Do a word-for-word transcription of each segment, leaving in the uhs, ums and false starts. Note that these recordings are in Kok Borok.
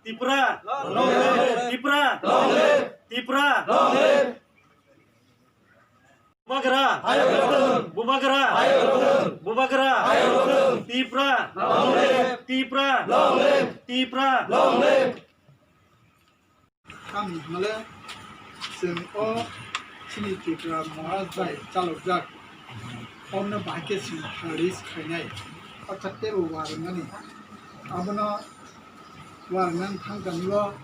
Tipra! Tipra! Tipra! Bubagra! Bubagra! Bubagra! Tipra! Tipra! Tipra! Kami hwnle chwng o chini Tripura Maharaj bai chalokjak, omno bahai khe chwng hal ris khainai, orthat teibo uarwngmani. Abono uarwngna thang kami o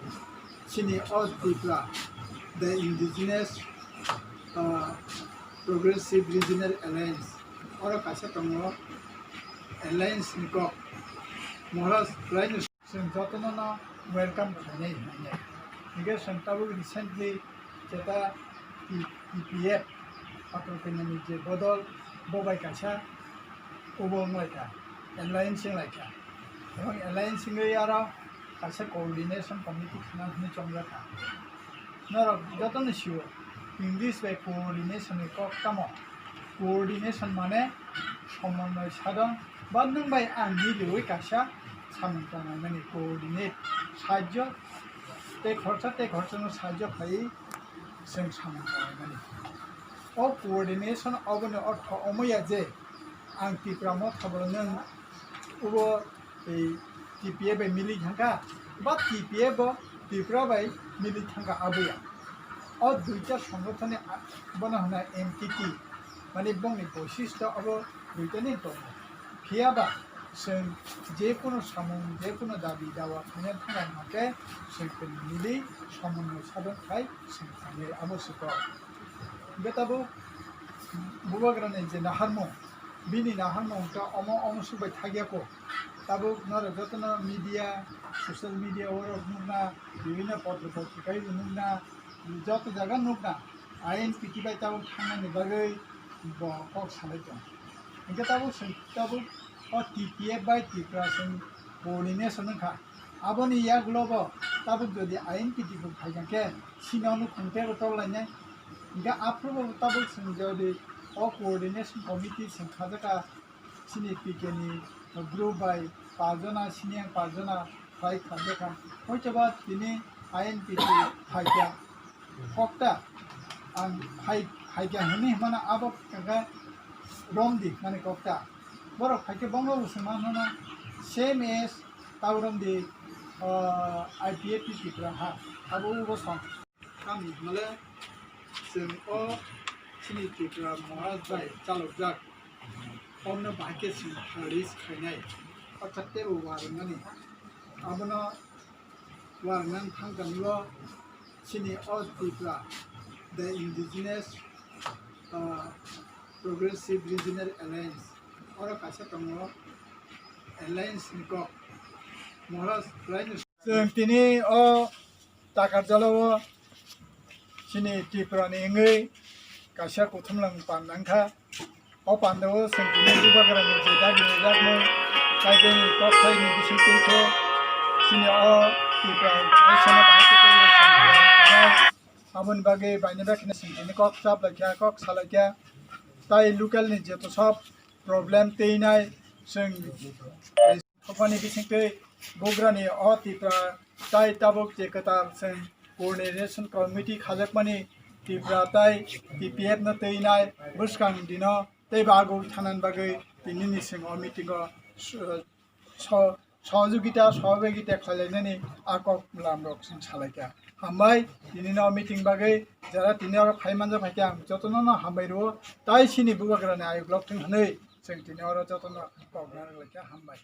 chini o Tripura, the Indigenous, ah, Progressive Regional Alliance, oro kaisa tongo alliance ni kok Maharaj raino. Chwng jotono no welcome khainai hinwi. Hinkhe chwng tabuk recently jeta T-, T P F Atal Kanyani je bodol bo bai kaisa kubo wnglaikha, alliance wnglaikha. Ebong alliance wngwi aro kaisa coordination committee khna hwnwi chongjakha. Norok jotono sio, English bai coordination ni kok tamo? Coordination mane somonnoy sadon, ba nwng bai ang miliwi kaisa samung tanglaimani, coordinate, sahajyo, tei khoroksa tei khoroksano sahajyo khaiwi chwng samung tanglaimani. O coordination oboni ortho omo ya je ang Tipra Motha bo nwng ubo tei T P F bai mili thangkha, ba T P F bo Tripura bai mili thangkha, abo ya. O duita songothoni a-, bono hwnna entity, mane bongni boisisto abo duitani tongo. Phiya ba chwng je kunu samung, je kunu dabi dawa khaina thangna hwnkhe chwng tini mili somonno sadon khai chwng khainai, abo se kok. Hwnkhe tabuk Bubagrani je naharmung, bini naharmung hwnkhe omo, omo swk bai thakya kho. Tabuk norok jotono media, social media o rok nukna, bibhinno potro potrika o nukna, joto jaga nukna, I N P T bai tabuk thangnani bagwi bo kok salai tong. Hinkhe tabuk chwng, tabuk o T P F bai Tripura chwng coordination wngkha. Aboni yagulo bo tabuk jodi I N P T bo phaikha khe, sini ono khungtebo tol lainai. Hinkhe aphuru bo tabuk chwng jodi o coordination committee chwng khajakha, chini P K ni group bai pajona, sini ang pajona, phai kha bwkha. Hoitoba tini I N P T phaikha kokta, ang phai, phaikha hwnwi hwnmano abo kaka romdi mani kokta. Borok phaikhe bongno bo swngma hwnmano same as tau romdi, ah, I P F T Tripura ha, abo bo song. Kami hwnle chwng o chini Tripura Maharaj bai chalokjak, omno bahai khe chwng hal ris khainai, orthat teibo uarwngmani. Abono uarwngna thang kami o chini o Tripura, the Indigenous, ah, Progressive Regional Alliance, oro kaisa tongo alliance ni kok Maharaj raino. Chwng tini o Takarjala o chini Tripura ni wngwi kaisa kuthumlang panda wngkha. O panda o chwng tini Bubagra ni je dagi rijakmung, kaiboni kok phaini bisingtwi khe chini o Tripura ni sene bahai khe tei chwng thangnai. Aboni bagwi baini bakheno chwng tini kok chap laikha, kok sa laikha. Tai local ni jeto sob problem teinai chwng Thokmani bisingtwi Bubagrani o Tripura tai tabuk je kwtal chwng coordination committee khajakmani Tripura tai T P F no twinai bwskang dino tei bagwi thanani bagwi tinini chwng o meeting o so-, so-, sohojogita, sohobagita khlainani a kok mlam rok chwng salaikha. Hambai tinino meeting bagwi jara tini oro phai manjak phaikha ang jotono no hambai rwo tai chini Bubagrani ayuk lok thung hwnwi chwng tini oro jotono kok narwk laikha, hambai.